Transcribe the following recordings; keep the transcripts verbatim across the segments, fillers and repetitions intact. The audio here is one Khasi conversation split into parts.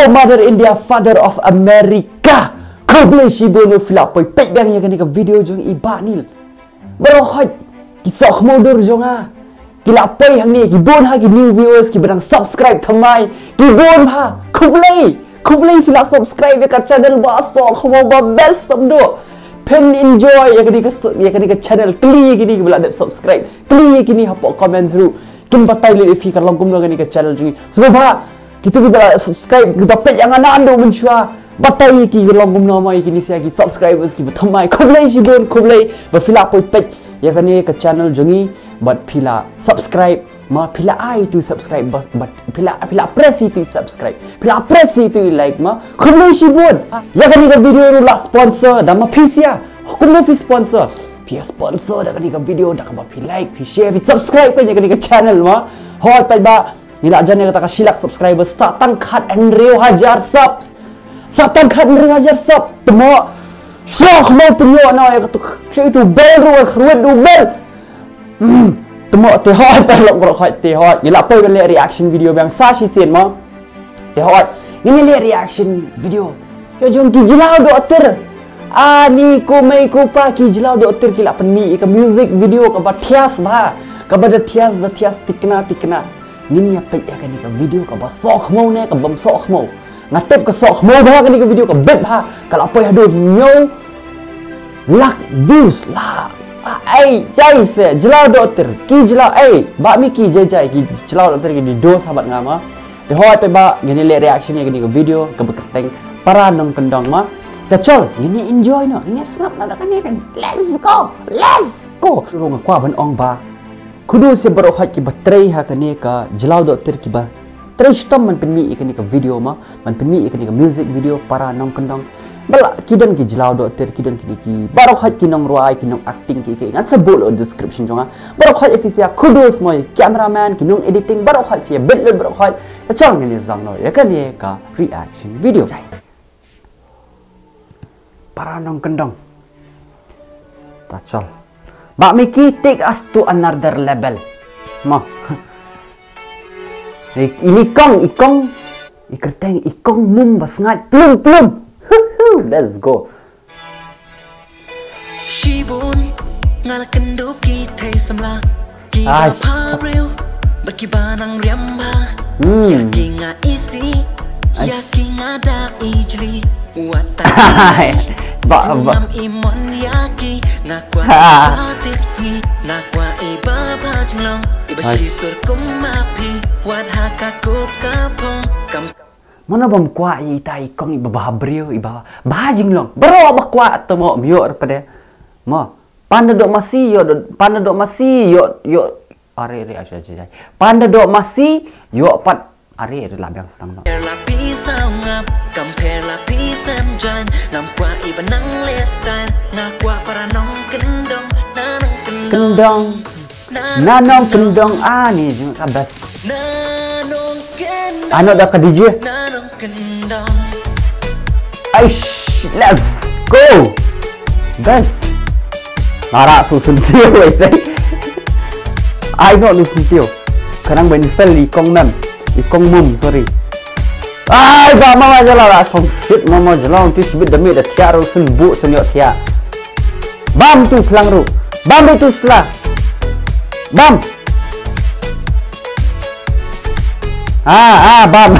Mother India, Father of America. Khublei shibun ba phi la poi peit biang ïa kane ka video jong i Bah Nil. Baroh khoit ki sohkhmewdur jong nga, ki la poi hangne, ki bun ha ki new viewers, ki ba dang subscribe thymmai, ki bun ha. Khublei, khublei phi la subscribe ïa ka channel ba sohkhmew ba best tam do. Phin enjoy ïa kane ka, ïa kane ka channel. Kylli ïa kine ki ba la dep subscribe, kylli ïa kine hapoh comments ruh. Kin batai lut ïa phi ka long kumno kane ka channel jong ngi. Sngewbha, kito ki ba la subscribe, ki ba peit ïa nga naduh mynshuwa, batai ïa ki ka long kumno mo ïa kine sa ki subscribers ki ba thymmai. Khublei shibun, khublei ba phi la poi peit ïa kane ka channel jong ngi, bad phi la subscribe, ma phi la ai ïa uto i subscribe, bad, bad phi la, phi la press ïa uto i subscribe, phi la press ïa uto i like, ma khublei shibun. Ïa kane ka video ruh la sponsor da ma phi sha. Kumno phi sponsor? Phi sponsor da kane ka video, da kaba phi like, phi share, phi subscribe ka ïa kane ka channel, ma. Hooid, paidbah, ngi la jan ïa kata ka shi lak subscriber, sa tang khathynriew hajar subs. Sa tang khathynriew hajar subs. Te mo, sohkhmew pynïoh noh ïa kato, kato bell ruh, kyrwit u bell. Hmm. Te mo, te hooid, paralok baroh khoit, te hooid. Ngi la poi ban leh reaction video biang sa shisien, mo. Te hooid, ngin ïa leh reaction video ïa jong ki jyllaw dohtir. Ani ko mei ko pa, ki jyllaw dohtir ki la pynmih ïa ka music video kaba thias bha, kaba da thias, da thias tikna tikna. Ngin ïa peit ïa kane ka video kaba sohkhmew ne kabym sohkhmew. Nga tip ka sohkhmew bha kane ka video, ka bit bha, ka la poi haduh hynñiew lak views la. Ah, ei, jai se, jyllaw dohtir, ki jyllaw, ei, Bah Mickey, jai jai, ki jyllaw dohtir ki dei dos ha bad nga, ma. Te hooid, paidbah, ngin ïa leh reaction ïa kane ka video kaba kyrteng Para Nongkyndong, ma. Te chol, ngin ïa enjoy noh, ngin ïa sngap noh da kane ka. Let's go, let's go. Ruh nga kwah ban ong ba kudos ïa baroh khoit ki ba trei ha kane ka jyllaw dohtir, ki ba trei shitom ban pynmih ïa kane ka video, ma, ban pynmih ïa kane ka music video Para Nongkyndong. Ba la, ki don ki jyllaw dohtir, ki don kine ki, baroh khoit ki nongrwai, ki nong acting, ki, ki, ngan sa buh la description jong nga. Baroh khoit ïa phi sha, kudos mo ïa cameraman, ki nong editing, baroh khoit phi ïa bit lut baroh khoit. Te chol ngin ïa zang noh ïa kane ka reaction video. Para Nongkyndong. Ta chol. Bah Mickey, take us to another level. Mo. I, ini kong, i kong, i kyrteng, i kong mum ba sngaid plum plum. Let's go. Shibun nga la kynduh ki thei samla, ki ba pha briew bad ki ba nang riam bha. Hmm. Ïa ki nga isih, ïa ki nga da ijli. Wat ta ba, ba ngam imon ïa ki, nga kwah i ba tipsngi, nga kwah i ba bha jinglong, i ba shisur kum ma phi, wat ha ka kup ka phong. Kam Mano bym kwah ïa ita i kong i ba bha briew, i ba bha jinglong. Baroh ba kwah to mo, ym ïoh ruh pat de. Mo. Pan da doh masi ïoh, pan da doh masi ïoh, ïoh. Are, are, ai, ai, ai. Pan da doh masi ïoh pat. Are, are, la biang stang no. Pher la phi saw ngap, kam pher la phi sem jan, ngam kwah i ba nang lifestyle, nga kwah para nongkyndong, na nongkyndong. Kyndong. Na nongkyndong, ah, ni jong ka best. Ano da ka D J? Aish, let's go. Best. Mara su sentiw, wait, eh. Ai no lu sentiw. Ka nang ba ni fel i kong mem. I kong mum, sorry. Ai, ba mama jala la song shit, mama jala un tis bit da me da thiah ro sen bu sen yo thiah. Bam tu phlang ru. Bam tu sla. Bam. Ah, ah, bam.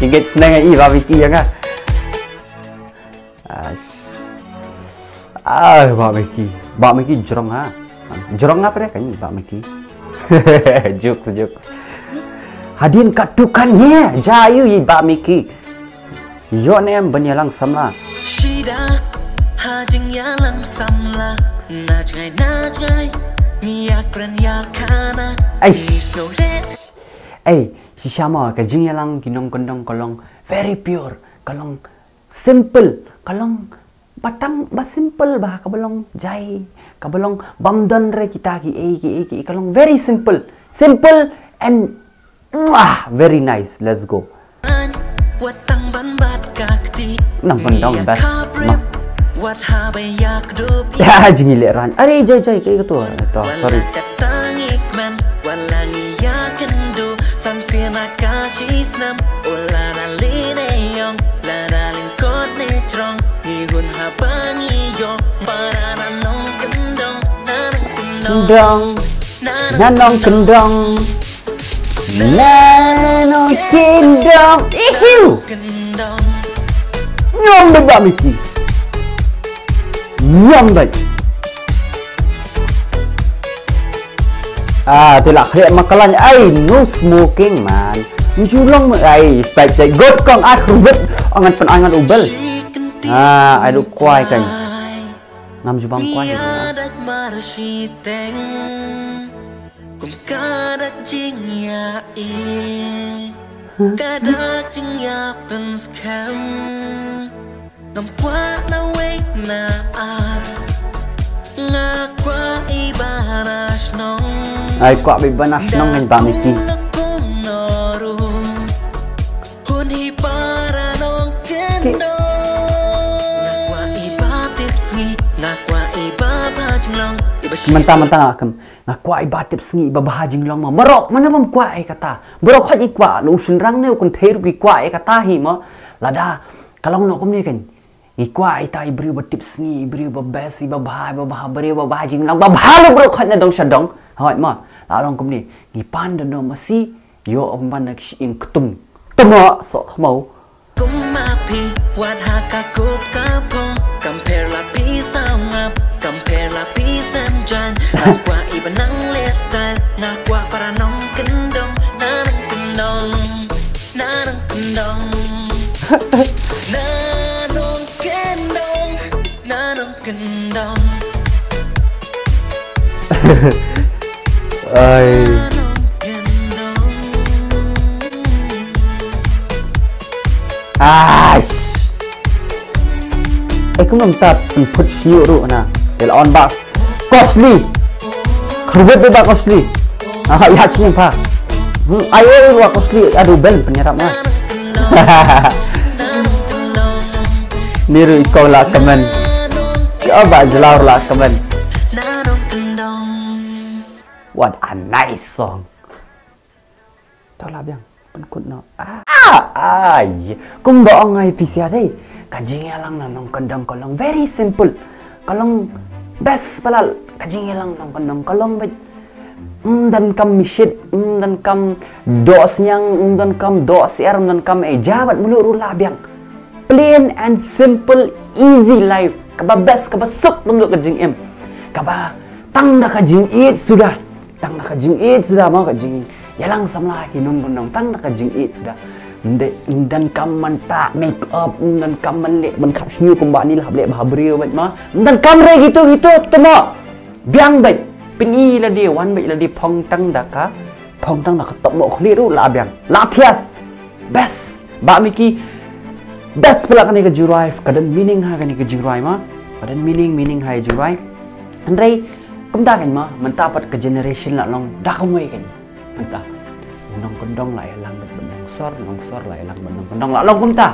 Jingkit sneng i bam iki ïa nga. Ah, Bah Mickey. Bah Mickey jrong ha. Jrong nga pre kan Bah Mickey. Jokes, jokes. Hadien katto katne, ja ïa u i Bah Mickey. Ïoh ne em ban ïalang samla. Shida ha jingïalang samla. Na jngai, na jngai. Ngi ïakren ïakhana. Aish. Ei, shisha mo ka jingïalang ki nongkyndong ka long very pure, ka long simple, ka long ba tang ba simple ba, kaba long jai, kaba long bym don re kita ki ei ki ei ki ei, ka long very simple. Simple and mwah, very nice. Let's go. Nongkyndong best ma. Ya, jingïaleh rang. Are, jai, jai, kaei kato. To, sorry. Pina ka shi snem, u la da li ne yong, la da ling kot ne trong, ngi hun ha ba ngi yong, para na nong kendong, na nong kendong, Dong, na nong kendong, na nong kendong. Ihiu. Kendong. Nyom bad ba Miki. Nyom bad. Ah, te la khlek ma ka lain ai, no smoking man. Njulong ma ai, stai stai got kong ai khrubat angan pen angan ubel. Ah, ai du kwai kan. Ngam jubang kwai. Dak mar shi teng. Kum ka dak jing ya i. Ka dak jing ya pen skhem. Ngam kwah na wei na a. Nga kwah i ba na shnong. Ai kwah bi ba na shnong ngan ba Miki. Hun hi para nong kendong. Nga kwah i ba tip sngi. Nga kwah i ba ba jinglong. I ba shi Mentang mentang akem. Nga kwah i ba tip sngi i ba ba jinglong ma. Marok mana bam kwah i kata. Marok haj i kwah lu shynrang ne u kynthei ruh ki kwah i kata hi ma. Lada ka long no kumne kan. Ngi kwah ita i briew ba tip sngi, i briew ba best, i ba bha, i ba bha, briew ba bha jinglong, ba bha lu briew khot na dong sha dong. Hoi ma, la long kumne. Ngi pan da no masi, yo ong ban na kish ing ktum. Tama sok mau. Kum ma phi, wat ha ka kup ka phong. Kam pher la phi saw ngap, kam pher la phi sem jan. Nga kwah i ba nang lifestyle, nga kwah para nong kendong, na nong kendong. Na nong kendong. Na nong kendong. Na nong kendong. Ai. Na nong kendong. Ash. Eh, kum ta pynput shniu ruh na. Tel on ba. Costly. Khrubat ba costly. Ah, ya chi pa. Hmm, ai oi wa costly adu ben penyerap na. Niru iko la kemen. Ya ba jelau la kemen. What a nice song. To la biang. Pynkut no. Ah, ai. Kum ba ong ai pisia dei. Ka jingïalang na nongkyndong ka long very simple. Ka long best palat. Ka jingïalang nongkyndong ka long bad. Ym don kam mishit, ym don kam doh sniang, ym don kam doh syiar, ym don kam eh jabat mulu ruh la biang. Plain and simple, easy life. Kaba best, kaba suk pynlut ka jingim. Kaba tang da ka jingïeit suda. Tang da ka jingïeit suda ma ka jingïalang samla ki nongkyndong tang da ka jingïeit suda. Ym don kam man ta make up, ym don kam man leh ban khap shñiuh kumba ni la hap leh bha briew bad ma. Ym don kam re gitu gitu tama. Biang bad pyni lade wan bad lade phong tang da ka phong tang da ka top mo khlieh ruh la biang. La thias. Best. Ba miki. Best pala kane ka jingrwai. Ka don meaning ha kane ka jingrwai ma. Ka don meaning, meaning ha ka jingrwai. Hynrei kumta kan ma, mynta pat ka generation la long da kumwei kan. Mynta. Nongkyndong la ïalang bad nongsor, nongsor la ïalang bad nongkyndong la long kumta.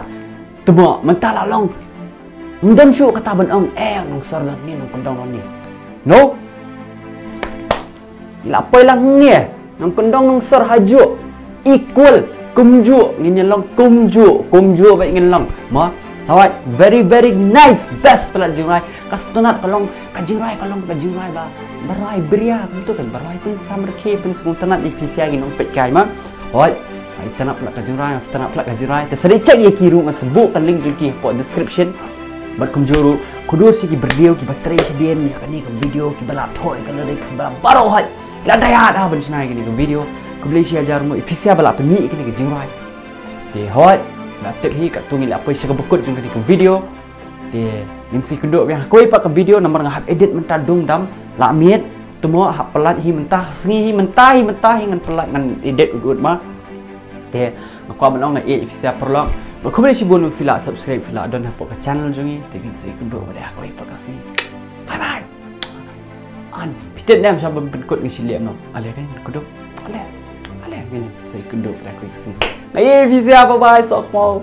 Tama mynta la long. Ym don shuh kata ban ong eh nongsor long ni, nongkyndong long ni. No. La poi lang ni. Nongkyndong nongsor hajuh. Equal. Kumjuh ngin ïa long kumjuh, kumjuh bad ngin long. Ma, hawai, very very nice, best pala jingrwai. Ka sngewtynnat ka long, ka jingrwai ka long, ka jingrwai ba ba rwai bria kumtu kan, ba rwai pynsamrkhie, pynsngewtynnat ïa phi sha ki nongpeit kai ma. Hoi, ai tynnat pala ka jingrwai, ai tynnat pala ka jingrwai. Te sa dei check ïa ki ruh ngan sa buh ka link jong ki hapoh description. Bad kumjuh ruh, kudos ïa ki briew ki ba trei shadien ïa kane ka video, ki ba la thoh ïa ka lyric, ki ba la baroh hoi. La daya da ban shna ïa kane ka video. Khublei shi hajar mo ïa phi sha ba la pynmih ïa kane ka jingrwai. Te hoi, la tip hi katto ngi la poi sha ka bakut jong kane ka video. Te ngin sa ïakynduh biang ha kawei pat ka video namar nga hap edit mynta dum dam. La miet, tama hap pynlait hi mynta, sngi hi mynta, hi mynta hi ngan pynlait ngan edit ut ut ma. Te nga kwah ban ong nga ïeit ïa phi sha paralok. Bad khublei shibun ba phi la subscribe, phi la don hapoh ka channel jong ngi. Te ngin sa ïakynduh bad ha kawei pat ka sngi. Bye bye. An, phi tip ne em sha ban pynkut ngi shi lem no. Ale kan kuduk. Ale. Ale kan sa ïakynduh bad ha kawei ka sngi. Nga ïeit ïa phi sha, bye bye, sok mo.